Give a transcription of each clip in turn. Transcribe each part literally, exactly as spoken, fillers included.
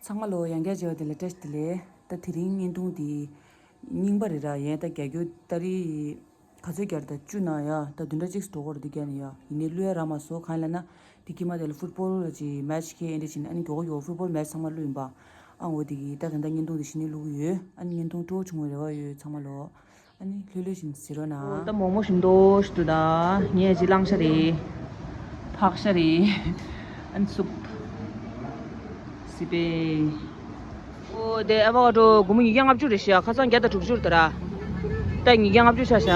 ཚང་མ་ལོ་ཡང་བསྐྱར་མཇལ་བ་དེ་ལ་བཀྲ་ཤིས་བདེ་ལེགས། ད་དེ་རིང་བརྙན་ཐུང་འདི་རྙིང་པ་རེད་ར། ཡས་ད་རྒྱ་སྒྱུར་ཏ་རིག་ག་ཚོད་བརྒྱབ་རེད། ད་བཅུ་ན་ཡ་ད་བདུན་ཕྲག་གཅིག་འགྲོ་གི་རེད། འདི་བརྒྱབ་ནས་ཡ་ཡིན་ནའི་བླུག་ཡ་རག་མ་སོང་། གང་ཡིན་ལབ་ན་དེ་དཀྱིལ་མ་དེ་ལ་ཕུཊ་བོལ་གྱི་མེ་ཆི་ཁེལ་ཨེ་འདྲ་བྱས་ནས་ཨ་ནི་མགྱོགས་པོ་མགྱོགས་པོ་ཕུཊ་བོལ་མེ་ཆི་ཚང་མ་བླུག་ཡིན་པ། ཨ་འོ་དེ་གི་ད་ད་ལྟ་བརྙན་ཐུང་འདི་གཞི་ནས་བླུག་གི་ཡོད། ཨ་ནི་བརྙན་ཐུང་སྤྲོ་བོ་བྱུང་བའི་རེ་བ་ཡོད། ཚང་མ་ལོ། ཨ་ནི་ལྷོད་ལྷོད་བཞིན་གཟིགས་རོགས་གནང་། ཨོ་ད་མོག་མོག་ཞིམ་ཏོག་ཞིག་འདུག་ད་ངས་ཅིག་བླངས་ཤ་རེད། ཕག་ཤ་རེད། ཨ་ནི་སུབ། སི་པན། ཨོ་དེ་ཨ་བ་ཀ་ཌོ་སྒོར་མོ་ཉིས་བརྒྱ་ལྔ་བཅུ་རེད་ཤག་ཁ་སང་བརྒྱ་དང་དྲུག་ཅུ་རེད་ད་ར། ད་ཉིས་བརྒྱ་ལྔ་བཅུ་ཆགས་ཤག་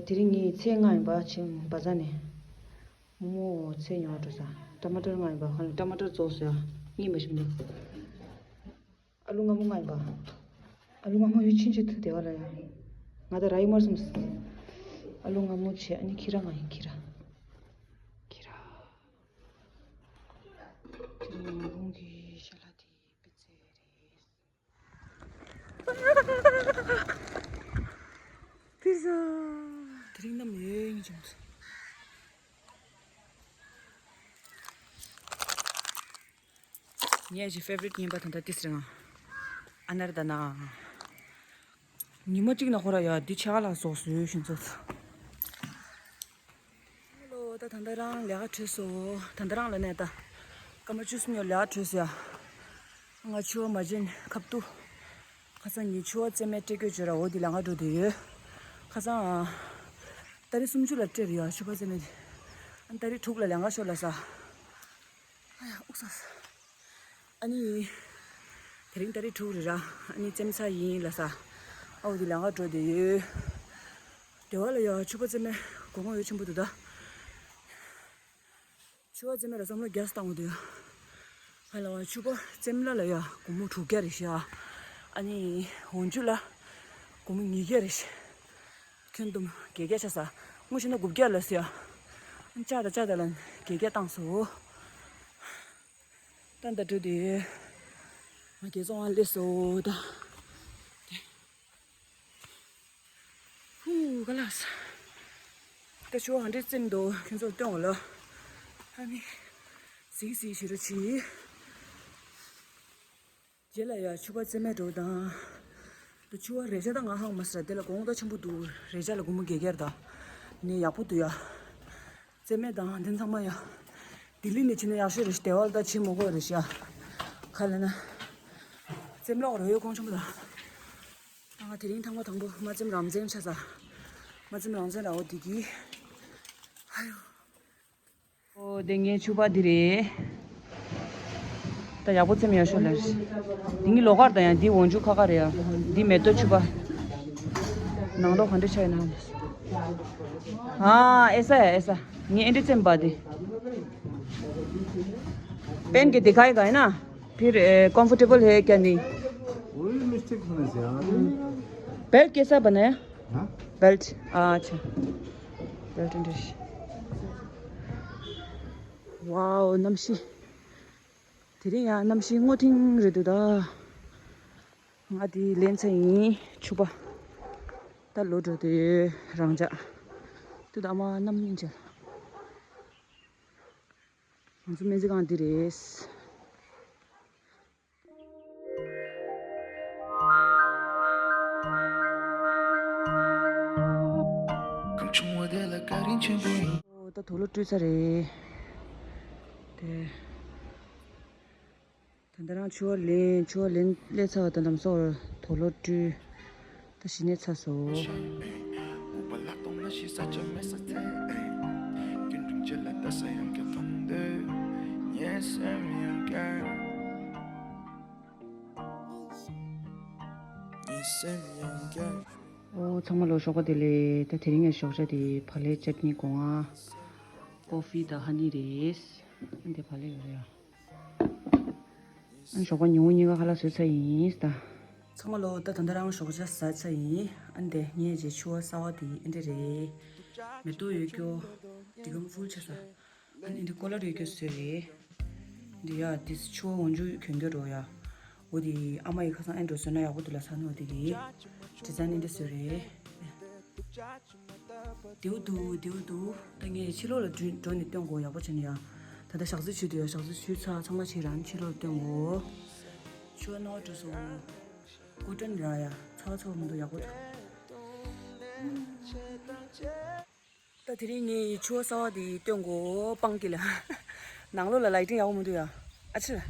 དེ་རིང་ངའི་ཚེས་ལྔ་ཡིན་པ། ཆེན་བ་ཛ་ནས་མོག་མོག་ཚལ་ཉོ་བར་འགྲོ་ས། ཊ་མ་ཊར་ལྔ་ཡིན་པ། ཧ་ལ་ཊ་མ་ཊར་རྫོགས་སོང་ཡ། རྙིང་པ་ཞིག་འདུག་ཨ་ལུ་མངར་མོ་ལྔ་ཡིན་པ། ཨ་ལུ་མངར་མོ་ཡོད་ཕྱིན་ཆད་ཐུག་བསྡད་པ་ལ་ཡ། ང་ད་ར་ཡི་མར་སོང་། ཨ་ལུ་མངར་མོ་བྱས། ཨ་ནི་ཁྱི་ར་ང་ཡིན། ཁྱི་ར། ཁྱི་ར། ཁྱི་ར་ངང་པུང་གི་ཤ་ལ་དེ་པི་ཙེ་རེད། པི་ཛ། དེ་རིང་གནམ་ཡོད་ངེས་བྱུང་སོང་། ངའི་ཅིག་ཕེ་ཝ་རིཊ་རྙིང་པ་ད་ལྟ་ཏིས་རེད་ང་། ཨ་ནར་ད་ན། ཉི་མ་གཅིག་ན་ཁོ་ར་ཡ་འདི་ཆ་ག་ལ་ཟོག་བཟོས་ཤིན་ཚོ། ཧེ་ལོ། ད་ད་ལྟ་རང་ལས་ཀ་གྲོལ་སོང་། ད་ལྟ་རང་ལ་ནས་ད་སྐར་མ་བཅུ་གསུམ་ཡོད་ལས་ཀ་གྲོལ་སོང་ཡ། ང་ཕྱུ་པ་མ་བྱིན་ཁབ་ཏུ། ཁ་སང་ངས་ཕྱུ་པ་བཙེམ་མའི་སྤྲད་སྐྱོད་བྱོས་ར། འོ་འདི་ལས་ཀ་འགྲོ་བསྡད་ཡོད། ཁ་སང་ཨ། ཏ་རིག་སུམ་ཅུ་ལ་སྤྲད་རེད་ཡ་ཕྱུ་པ་བཙེམ་མའི་དེ། ཨ་ཏ་རིག་དྲུག་ལ་ལས་ཀ་ཤོར་ལ་ས། ཨ་ཡ་དབུགས་ས། ཨ་ནི། དེ་རིང་ཏ་རིག་དྲུག་རེད་ར། ཨ་ནི་བཙེམ་ཚར་ཡིན་ལ་ས། ཨའོ་དེ་ལས་ཀ་འགྲོ་བསྡད་ཡོད། སྡེ་བ་ལ་ཡ་ཕྱུ་པ་བཙེམ་མའི་དགོས་མཁོ་ཡོད་ཆེན་པོ་འདུག་ད། ཕྱུ་པ་བཙེམ་མའི་ལ་བསམ་བློ་རྒྱག་སྟངས་འདུག་ཡ། ཧ་ལ་བ་ཕྱུ་པ་བཙེམ་ལ་ལ་ཡ་སྒོར་མོ་དྲུག་བརྒྱ་རེད་ཤག་ཨ་ནི་འོ་འཇུ་ལ་སྒོར་མོ་ཉིས་བརྒྱ་རེད་ཤག་ཁྱོན་བསྡོམས་བརྒྱད་བརྒྱ་ཆགས་ས། དངོས་བཤད་ན་དགུ་བརྒྱ་ལ་ཟེར་ཡ། ཨ་ནི་ལྕགས་དང་ལྕགས་དང་ལ་བརྒྱད་བརྒྱ་བཏང་སོང་། ད་ད་འགྲོ་དུས། ང་རྒྱལ་ཚོང་བ་སླེབས་སོང་ད། ཧུ་ག་ལགས། ད་ཕྱུ་པ་ག་འདྲས་བཙེམ་འདུག་ཁྱོད་ཚོར་སྟོན་འོ་ལོ། ཨ་ནི། གཟིགས་གཟིགས་བྱེད་རོགས་གྱིས། རྗེས་ལ་ཡ་ཕྱུ་པ་བཙེམ་མའི་འགྲོ་དང་། ད་ཕྱུ་པ་རས་ཆ་ད་ང་ཧང་མ་སྲ་དེ་ལ་གོང་ད་ཆེན་པོ་འདུག་རས་ཆ་ལ་སྒོར་མོ་བརྒྱད་བརྒྱ་རེད་ད། ནི་ཡག་པོ་འདུག་ཡ། བཙེམ་མའི་དང་འདི་ཚང་མ་ཡ། ལྡི་ལི་ནས་ཕྱིན་ན་ཡག་ཤོས་རེད་ཤག་སྡེ་བ་ལ་ད་ཕྱིན་མ་དགོས་རེད་ཤག་ག་ལ་ན། བཙེམ་ལོག་རོ་ཡོད་གོང་ཆེན་པོ་ད། ང་དེ་རིང་ཐེངས་མ་དང་པོ་མ་བཙེམ་རང་བཙེམ་ཆ་ས། མ་བཙེམ་རང་བཙེམ་ར་འོ་དེ་གི། ཨ་ཡོ། ཨོ་དེ་ངའི་ཕྱུ་པ་འདི་རེད། ད་ཡག་པོ་བཙེམ་ཡག་ཤོས་ལ་རེད། འདི་ངའི་ལོགས་ཀར་དང་ཡང་འདི་འོ་འཇུ་ཁ་ཁ་རེད་ཡ། འདི་མེ་ཏོག་ཕྱུ་པ། ནང་ལོགས་ག་འདྲ་ཆགས་ཡོད་ན། हाँ, ऐसा है, ऐसा। ངས་ཨེ་འདྲ་བཙེམ་པ་འདི། पहन के दिखाएगा, है ना? फिर, ए, कंफर्टेबल है क्या नहीं? वही मिस्टेक होने से यार। बेल्ट कैसा बनाया? हाँ? बेल्ट। आ, अच्छा। Belt and. वाओ, नमशी। དེ་རིང་ཡང་གནམ་གཤིས་སྔོ་ཐིང་རེད་འདུག་ད། ང་དེ་ལེན་ཚ་ཡིན་ཕྱུ་པ། ད་ལོ་འགྲོ་དེ་རང་འཇགས། དུ་ད་མ་གནམ་སྙིང་རྗེ། ང་ཚོ་སྨན་རྩིས་ཁང་འདི་རེད། ཨོ་ད་དུག་ལོག་བཀྲུས་ཚར་རེད། དེ། ད་ལྟ་རང་ཕྱུ་པ་ལེན་ཕྱུ་པ་ལེན་ལས་ཚར་བ་དང་ལམ་སང་དུག་ལོག་བཀྲུས། ད་གཞི་ནས་ཚར་སོང་། ཨོ་ཚང་མ་ལོ་ཞོགས་པ་བདེ་ལེགས། ད་དེ་རིང་ངའི་ཞོགས་ཇ་དེ་བག་ལེབ་ཅཊ་ནི་སྒོ་ང་། ཀོ་ཧྥི་དང་ཧ་ནི་རེད། འདི་བག་ལེབ་ཡོད་རེད་ཡ། ཨ་ནི་ཞོགས་པ་ཉིན་མོ་གཉིས་ཀ་ཁ་ལག་བཟོས་ཚར་ཡིན་ད། ཚང་མ་ལོ་ད་ད་ལྟ་རང་ཞོགས་ཇ་ཟ་ཚར་ཡིན། ཨ་ནི་དེ་ངས་རྗེས་ཕྱུ་པ་གསར་པ་དེ་ཨེ་འདྲ་རེད། མེ་ཏོག་ཡོད་སྐྱོ། འདི་གམ་ཕུལ་ཆ་ས། ཨ་ནི་འདི་ཀོ་ལ་རེད་སྐྱོ་བཟོས་རེད། འདི་ཡ་འདི་ཕྱུ་པ་འོ་འཇུ་གྱོན་གྱོན་འགྲོ་ཡ། འོ་དེ་ཨ་མ་ཡི་ཁ་སང་ཨེ་འགྲོ་བཟོས་ན་ཡག་པོ་འདུག་ལ་ས་ནོ་དེ་གི། ཌི་ཛའིན་ཨེ་འདྲ་བཟོས་རེད། དེའུ་དུ་དེའུ་དུ་ད་ངས་ཕྱི་ལོགས་ལ་འགྲོ་འགྲོ་ནས་སྟོན་དགོས་ཡག་པོ་བྱས་ནས་ཡ། ད་ ད་ཞག་རྩི་བྱུས་དུ་ཡ། ཞག་རྩི་བྱུས་ཚར་ཚང་མ་ཕྱིར་རང་ཕྱི་ལོགས་སྟོན་གོ། ཆུ་བ་རྣོ་བ་འགྲོ་སོང་། སྐུ་དྲིན་ར་ཡ། ཚ་བ་ཚ་བ་མི་འདུག་ཡག་པོ་འདུག་ད་དེ་རིང་ངས་ཆུ་བ་གསར་བ་དེ་སྟོན་གོ་སྤང་གི་ལ། ནང་ལོགས་ལ་ལའི་ཊིང་ཡག་པོ་མི་འདུག་ཡ། ཨ་ཕྱི་ལ།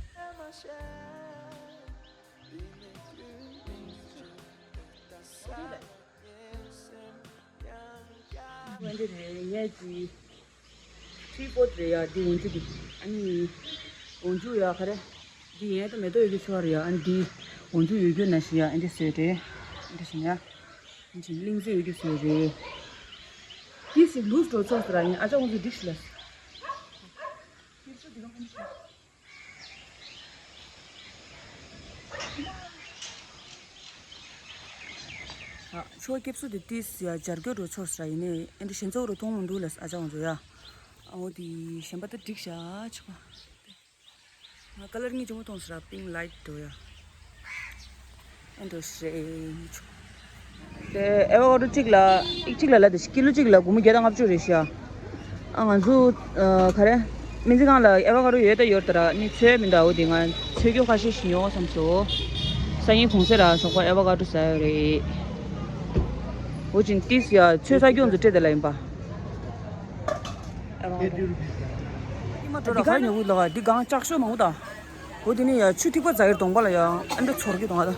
འོན་ཏེ་རེད། ངས་ཀྱི་ཁྲི་པོ་རེད་ཡ། འདི་འོན་ཏེ་འདི། ཨ་ནི་འོན་ཏེ་ཡ་ག་རེ། འདི་ཡན་ཏོ་མེ་ཏོག་ཡོད་རྒྱུ་ཚོ་རེད་ཡ། ཨ་ནི་འདི་འོན་ཏེ་ཡོད་རྒྱུ་ན་ཞིག་ཡ། ཨ་འདི་བཟོས་རེད། འདི་བཞིན་ཡ། འདི་བཞིན་གླིང་ཚན་ཡོད་རྒྱུ་བཟོས་རེད། འདི་ཞིག་ལུས་འགྲོ་ཚོགས་ཟེར་ར་ཡིན། ཨ་ཅག་ཁོང་ཚོ་འགྲིག་ཤི་ལ། ཨ། ཆུ་བ་སྐྱིབས་སུ་དེ་ཏིས་ཡ་སྦྱར་གྱི་འགྲོ་ཆོག་ས་ཡིན་ནའི་ཨེ་འདྲ་ཞེན་ཚོགས་རུ་མཐོང་མི་འདུག་ལ། ཨ་ཅག་ང་ཚོ་ཡ། ཨ་འོ་དེ་གཞན་པ་ད་འགྲིག་ཤག་ཆུ་བ། ང་ཀ་ལར་གཉིས་ཆེན་པོ་མཐོང་ས་ར། པིང་ལའིཊ་འགྲོ་ཡ། ཨེ་འགྲོ་ཤེ་ཆུ། དེ་ཨེ་ཝ་ཀ་ཌོ་གཅིག་ལ་ཨིག་གཅིག་ལ་ལ་དེ་ཀི་ལོ་གཅིག་ལ་སྒོར་མོ་བརྒྱ་དང་ལྔ་བཅུ་རེད་ཤག་ཨ་ང་ཚོ་ཨ་ག་རེ། སྨན་རྩིས་ཁང་ལ་ཨེ་ཝ་ཀ་ཌོ་ཡོད་ད་ཡོད་ད་ར། ནི་ཚོད་མི་འདའ་འོ་དེ་ང་ཚོད་སྐྱོ་ཁ་ཤས་ཤིག་ཉོ་བསམ་སོ། སང་ཉིན་གུང་སེང་ར་ཞོགས་པ་ཨེ་ཝ་ཀ་ཌོ་ཟ་ཡོད་རེད། འོ་ཅིན་ཏིས་ཡ་ཚོད་ས་སྐྱོ་ཚོ་སྤྲད་དེ་ལ་ཡིན་པ། ཨེ་ཝ་ཀ་ཌོ། ཉི་མ་འགྲོ་ར་ཁ་ཉོ་གི་ལ་ག་འདི་གང་ལྕགས་ཤོག་མང་པོ་ད། འོ་དེ་ནི་ཡ་ཆུ་ཐིགས་པ་ཛ་ཡིར་གདོང་པ་ལ་ཡ་ཨ་འདྲ་ཚོར་གི་གདོང་པ་ད།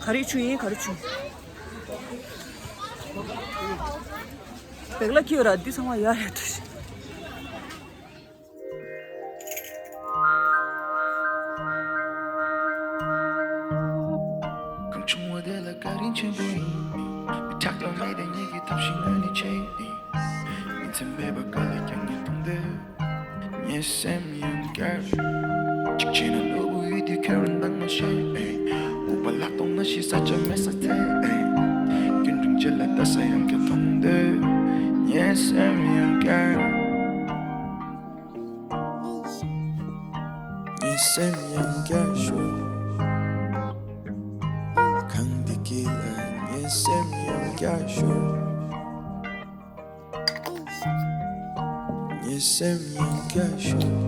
ག་རེ་ཆུ་ཡིན་ག་རེ་ཆུ། བེག་ལ་ཁྱི་ཡོད་ར་འདི་ཚང་མ་ཡ་ཡ་འདྲ་ཞིག་གང་བྱུང་བ་དེ་ལ་བཀའ་དྲིན་ཆེན་པོ་ཡིན། མི་ཆགས་དོན་མེད་དེ་ཉིད་ཀྱི་ཐབས་ཤེས་ངོས་ནས་བྱས་ཡིན། མི་ཚེ་མེད་པ་ག་ལ་ཀྱང་ངས་མཐོང་འདོད། ངའི་སེམས་ཡང་བསྐྱར། གཅིག་བྱས་ན་ནོར་བུ་ཡུལ་དུ་ཁྱེར་འདང་མ་བྱེད། སྨུག་པ་ལྷག་མཐོང་ན་ཤི་ས་ཆ་མེད་ས་ཐད། སྐྱོན་དྲུང་བཅས་ལ་ལྟ་ས་ཡང་བསྐྱར་མཐོང་འདོད། ངའི་སེམས་ཡང་བསྐྱར། ངའི་སེམས་ཡང་བསྐྱར་ཤོག་གངས་འདི་དཀྱིལ་ལ་ངའི་སེམས་ཡང་བསྐྱར་ཤོག་ངའི་སེམས་ཡང་བསྐྱར་ཤོག་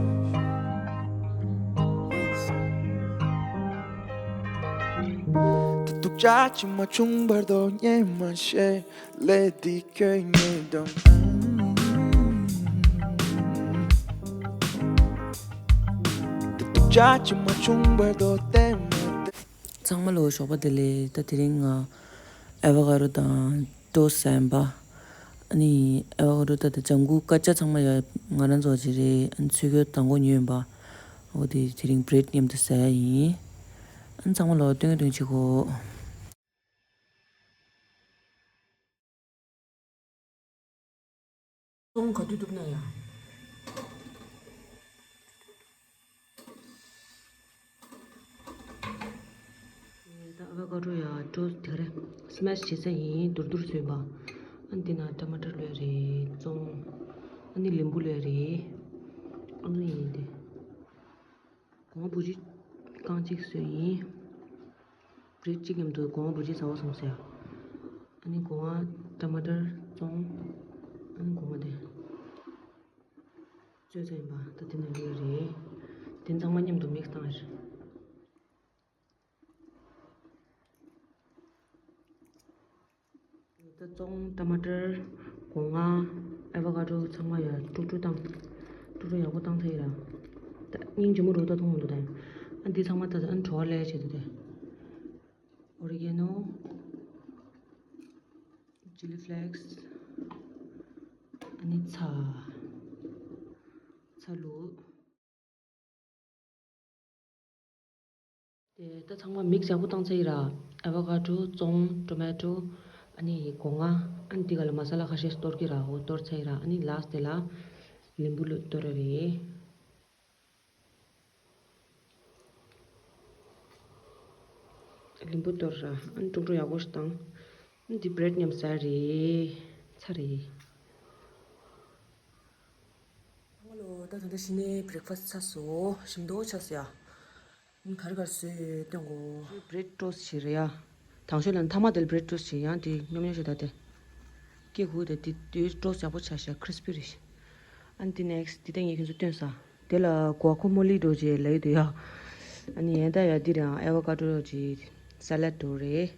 ད་སྡུག་ཅག་ཅིག་མ་བྱུང་བར་དུ་ཉན་མ་ཤེས། ལས་འདི་ཁྱོད་ངའི་འགྲམ། ད་སྡུག་ཅག་ཅིག་མ་བྱུང་བར་དུ་བསྟན་མ་བསྟན། ཚང་མ་ལོ་ཞོགས་པ་བདེ་ལེགས། ད་དེ་རིང་ང་ཨེ་ཝ་ཀ་རོ་དང་ཊོས་ཟ་ཡིན་པ། ཨ་ནི་ཨེ་ཝ་ཀ་རོ་ད་ད་ལྗང་གུ་ཀ་ཅ་ཚང་མ་ཡ་ང་རང་ཚོ་ཅི་རེད། ཨ་ནི་ཚོད་སྐྱོ་དང་པོ་ཉོས་ཡིན་པ། འོ་དེ་དེ་རིང་བྷི་རེཌ་མཉམ་དུ་ཟ་ཡ་ཡིན། ཨ་ནི་ཚང་མ་ལོ་སྟོན་གི་སྟོན་གི་བྱེད་གོ། ཙོང་ག་དུས་གཏུབ་ན་ཡ། ད་ཨ་ཝ་ཀ་ཌོ་ཡ་ཊོས་དེ་རེད། སི་མེ་ཤི་བྱེད་ས་ཡིན། དུར་དུར་བཟོས་པ། ཨ་འདི་ན་ཊ་མ་ཊར་ལོས་རེད། ཙོང་། ཨ་ནི་ལིམ་བུ་ལོས་རེད། ཨ་ནི་ཡིན་ཏེ། སྒོ་ང་བུ་ཅི་རྐང་གཅིག་བཟོས་ཡིན། བྷི་རེཌ་གཅིག་མཉམ་དུ་སྒོ་ང་བུ་ཅི་ཟ་བ་སོང་ཟེར། ཨ་ནི་སྒོ་ང་ཊ་མ་ཊར་ཙོང་། ཨ་ནི་སྒོ་ང་དེ་བཙོས་ཚར་ཡིན་པ། ད་དེ་ནས་ལུས་རེད། དེ་ཚང་མ་མཉམ་དུ་མིག་སི་བཏང་རེད། ད་ཙོང་། ཊ་མ་ཊར། སྒོ་ང་། ཨ་ཝ་ཀ་ཌོ་ཚང་མ་ཡ་དཀྲུག་དཀྲུག་བཏང་། དཀྲུག་དཀྲུག་ཡག་པོ་བཏང་ཚར་ཡིན་ར། ད་སྙིང་རྗེ་མོ་རུ་ད་མཐོང་མི་འདུག་ད། ཨ་འདི་ཚང་མ་ད་ཨ་བྲོ་བ་ལས་བྱེད་འདུག་ད། ཨོ་རི་གེ་ནོ། ཅི་ལི་ཕི་ལེགས། ཨ་ནི་ཚྭ། ཚྭ་ལུ། དེ་ད་ཚང་མ་མིག་སི་ཡག་པོ་བཏང་ཚར་ཡིན་ར། ཨ་ཝ་ཀ་ཌོ། ཙོང་། ཊོ་མེ་ཊོ། ཨ་ནི་སྒོ་ང་། ཨ་ནི་དེ་ག་ལ་མ་ས་ལ་ཁ་ཤས་གཏོར་གི་ར། འོ་གཏོར་ཚར་ཡིན་ར། ཨ་ནི་ལ་སི་ཊི་དེ་ལ་ལིམ་བུ་ལོས་གཏོར་ར་རེད། ལིམ་བུ་གཏོར་ར། ཨ་ནི་དཀྲུག་དཀྲུག་ཡག་པོ་ཞིག་བཏང་། ཨ་ནི་འདི་བྷི་རེཌ་མཉམ་ཟ་རེད། ཚར་རེད། ཧ་ལོ། ད་ད་ལྟ་ཕྱི་ནས་བྷི་རེག་ཕ་སི་ཊི་ཚར་སོང་། ཞིམ་མདོག་ཆགས་སོང་ཡ། ཨ་ནི་ག་རེ་ག་རེ་བཟོས་སྟོན་གོ། བྷི་རེཌ་ཊོས་ཊི་བྱས་རེད་ཡ། དང་ཤོས་ལ་ཐ་མ་དེ་ལ་བྷི་རེཌ་ཊོས་ཊི་བྱས། ཡང་དེ་སྙོམས་སྙོམས་ཤིག་ད་དེ། སྐྱེ་དགུ་དེ་དེ་དེ་ཊོས་ཊི་ཡག་པོ་ཆགས་ཤག་ཁི་རི་སི་པི་རེད་ཤག་ཨན་དེ་next དེ་ད་ངས་ཁྱོད་ཚོ་སྟོན་ས། དེ་ལ་guacamole འགྲོ་རྗེས་ལ་ཡོད་དུ་ཡ། ཨ་ནི་ཡན་ད་ཡ་འདི་རང་avocado གི་salad འགྲོ་རེད།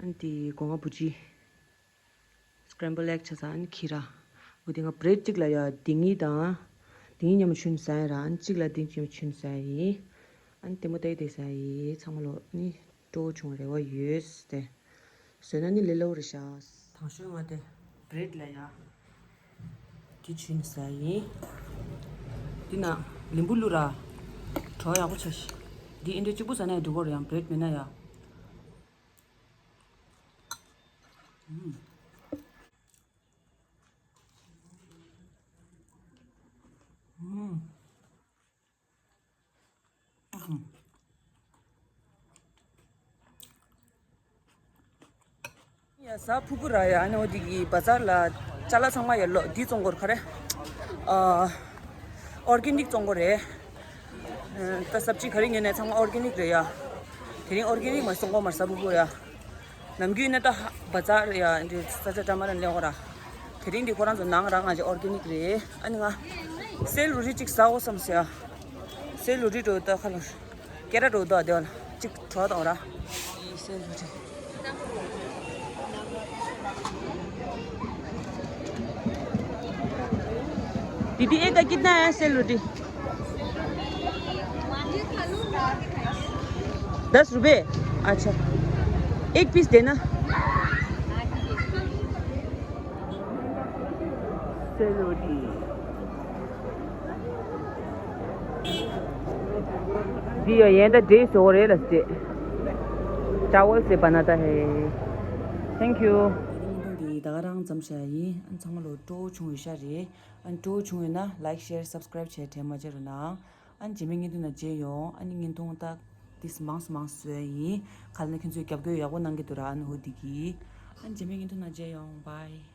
ཨན་དེ་སྒོ་ང་བུ་ཅི། scramble egg ཆ་ས་ཨན་ཁི་ར། འོ་དེ་ང་bread གཅིག་ལ་ཡ་དེ་གཉིས་དང་། དེ་གཉིས་མཉམ་ཆུན་ཟ་ཡ་ར་ཨན་གཅིག་ལ་དེ་གཉིས་མཉམ་ཆུན་ཟ་ཡ་ཡིན། ཨན་དེ་མོ་ཏའི་དེ་ཟ་ཡ་ཡིན་ཚང་མ་ལོ་ནི། སྤྲོ་བོ་བྱུང་རེ་བ་ཡོད་དེ། བཟོས་ན་ནི་ལས་སླ་བོ་རེད་ཤག་དང་ཤོས་ང་དེ་bread ལ་ཡ། དེ་ཆུན་ཟ་ཡིན། དེ་ན་ལིམ་བུ་བླུགས་ར། བྲོ་ཡག་པོ་ཆགས་ཤིག་འདི་ཨིན་འདྲ་གཅིག་པུ་ཟ་ན་ཡང་འགྲིག་གོ་རེད་ཡང་bread མེད་ན་ཡ། ཨུམ། ཨུམ། ཡ་ཟ་ཕུ་གུ་ར་ཡ་ཨ་ནི་འོ་དེ་གི་བ་ཛར་ལ་ཅ་ལག་ཚང་མ་ཡ་ལོ་འདི་བཙོང་གོ་ར་ག་རེ། ཨ། organic བཙོང་གོ་རེད། ད་སབ་ཅི་ག་རེ་ཉོས་ནས་ཚང་མ་organic རེད་ཡ། དེ་རིང་organic མ་བཙོང་གོ་མར་ཟ་ཕུ་གུ་ར་ཡ། ནམ་རྒྱུན་ནས་ད་བ་ཛར་ཡ་འདི་ས་ཆ་འདྲ་མ་ར་ལེན་གོ་ར། དེ་རིང་འདི་ཁོ་རང་ཚོ་ནང་ར་ང་ཅི་organic རེད། ཨ་ནི་ང་སེལ་རུ་རི་གཅིག་ཟ་འོ་བསམ་ཟེར་ཡ། སེལ་རུ་རི་འགྲོ་ད་ཁ་ལ་སྐེ་ར་འགྲོ་ད་དེ་བ་ལ་གཅིག་གྲོ་དང་ར། སེལ་རུ་རི། दीदी, एक का कितना है सेल रोटी? दस रुपए। अच्छा, एक पीस देना। सेल रोटी। འདི་ཡོ་ཡན་ད་འདྲེས་སོ་རེད་ལ་སྟེ། चावल से बनाता है। Thank you། འདི་ད་ག་རང་ཙམ་བྱ་ཡིན། ཨ་ཚང་མ་ལོ་སྤྲོ་བོ་བྱུང་ཡོད་ཤ་རེད། ཨ་སྤྲོ་བོ་བྱུང་ཡོད་ན་like, share, subscribe བྱས་དྲན་མ་བརྗེད་རོགས་གནང་། ཨ་རྗེས་མའི་བརྙན་ཐུང་ནང་མཇལ་ཡོང་། ཨ་ནི་བརྙན་ཐུང་ད་ཏིས་མང་སུ་མང་སུ་བཟོས་ཡིན། ག་ལ་ན་ཁྱོད་ཚོས་རྒྱབ་སྐྱོར་ཡག་པོ་གནང་གི་འདུག་ར། ཨ་ནི་ཧོ་དི་གི། ཨ་རྗེས་མའི་བརྙན་ཐུང་ནང་མཇལ་ཡོང་། Bye།